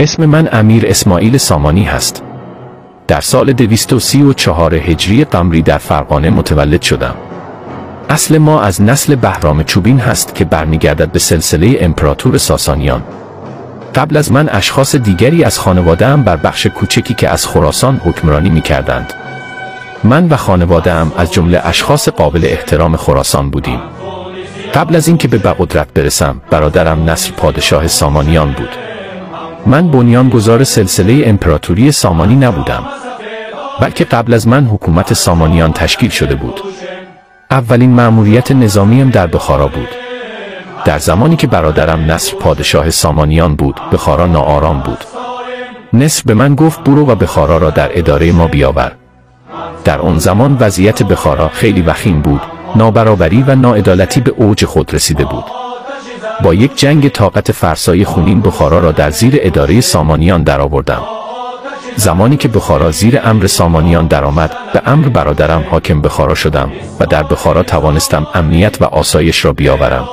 اسم من امیر اسماعیل سامانی هست. در سال 234 هجری قمری در فرغانه متولد شدم. اصل ما از نسل بهرام چوبین هست که برمیگردد به سلسله امپراتور ساسانیان. قبل از من اشخاص دیگری از خانواده‌ام بر بخش کوچکی که از خراسان حکمرانی می‌کردند. من و خانواده‌ام از جمله اشخاص قابل احترام خراسان بودیم. قبل از اینکه به قدرت برسم، برادرم نصر پادشاه سامانیان بود. من بنیانگذار سلسله امپراتوری سامانی نبودم، بلکه قبل از من حکومت سامانیان تشکیل شده بود. اولین مأموریت نظامیم در بخارا بود. در زمانی که برادرم نصر پادشاه سامانیان بود، بخارا ناآرام بود. نصر به من گفت برو و بخارا را در اداره ما بیاور. در آن زمان وضعیت بخارا خیلی وخیم بود، نابرابری و ناعدالتی به اوج خود رسیده بود. با یک جنگ طاقت فرسای خونین بخارا را در زیر اداره سامانیان درآوردم. زمانی که بخارا زیر امر سامانیان درآمد، به امر برادرم حاکم بخارا شدم و در بخارا توانستم امنیت و آسایش را بیاورم.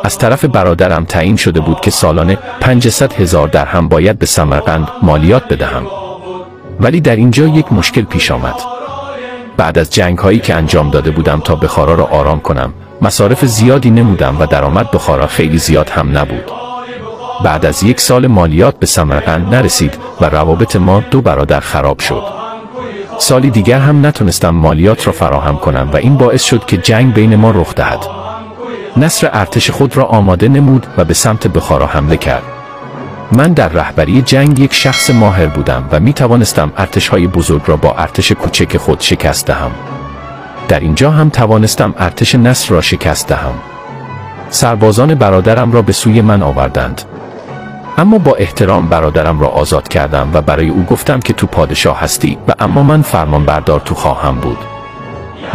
از طرف برادرم تعیین شده بود که سالانه 500,000 درهم باید به سمرقند مالیات بدهم. ولی در اینجا یک مشکل پیش آمد. بعد از جنگ هایی که انجام داده بودم تا بخارا را آرام کنم، مصارف زیادی نمودم و درآمد بخارا خیلی زیاد هم نبود. بعد از یک سال مالیات به سمرقند نرسید و روابط ما دو برادر خراب شد. سالی دیگر هم نتونستم مالیات را فراهم کنم و این باعث شد که جنگ بین ما رخ دهد. نصر ارتش خود را آماده نمود و به سمت بخارا حمله کرد. من در رهبری جنگ یک شخص ماهر بودم و می توانستم ارتش‌های بزرگ را با ارتش کوچک خود شکست دهم. در اینجا هم توانستم ارتش نصر را شکست دهم. سربازان برادرم را به سوی من آوردند. اما با احترام برادرم را آزاد کردم و برای او گفتم که تو پادشاه هستی و اما من فرمانبردار تو خواهم بود.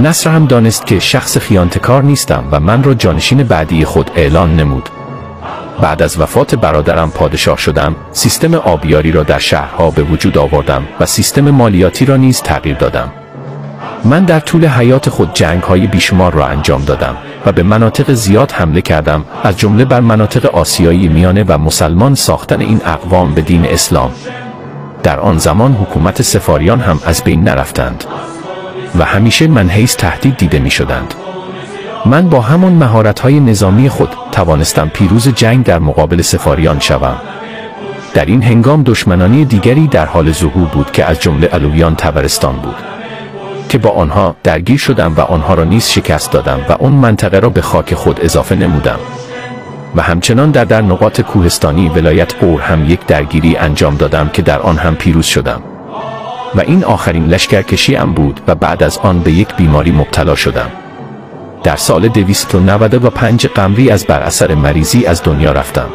نصر هم دانست که شخص خیانتکار نیستم و من را جانشین بعدی خود اعلان نمود. بعد از وفات برادرم پادشاه شدم، سیستم آبیاری را در شهرها به وجود آوردم و سیستم مالیاتی را نیز تغییر دادم. من در طول حیات خود جنگ‌های بیشمار را انجام دادم و به مناطق زیاد حمله کردم، از جمله بر مناطق آسیایی میانه و مسلمان ساختن این اقوام به دین اسلام. در آن زمان حکومت صفاریان هم از بین نرفتند و همیشه منحیث تهدید دیده می شدند. من با همان مهارت‌های نظامی خود توانستم پیروز جنگ در مقابل صفاریان شوم. در این هنگام دشمنانی دیگری در حال ظهور بود که از جمله علویان طبرستان بود، که با آنها درگیر شدم و آنها را نیز شکست دادم و آن منطقه را به خاک خود اضافه نمودم. و همچنان در نقاط کوهستانی ولایت اور هم یک درگیری انجام دادم که در آن هم پیروز شدم. و این آخرین لشکرکشی ام بود و بعد از آن به یک بیماری مبتلا شدم. در سال 295 قمری از بر اثر مریضی از دنیا رفتم.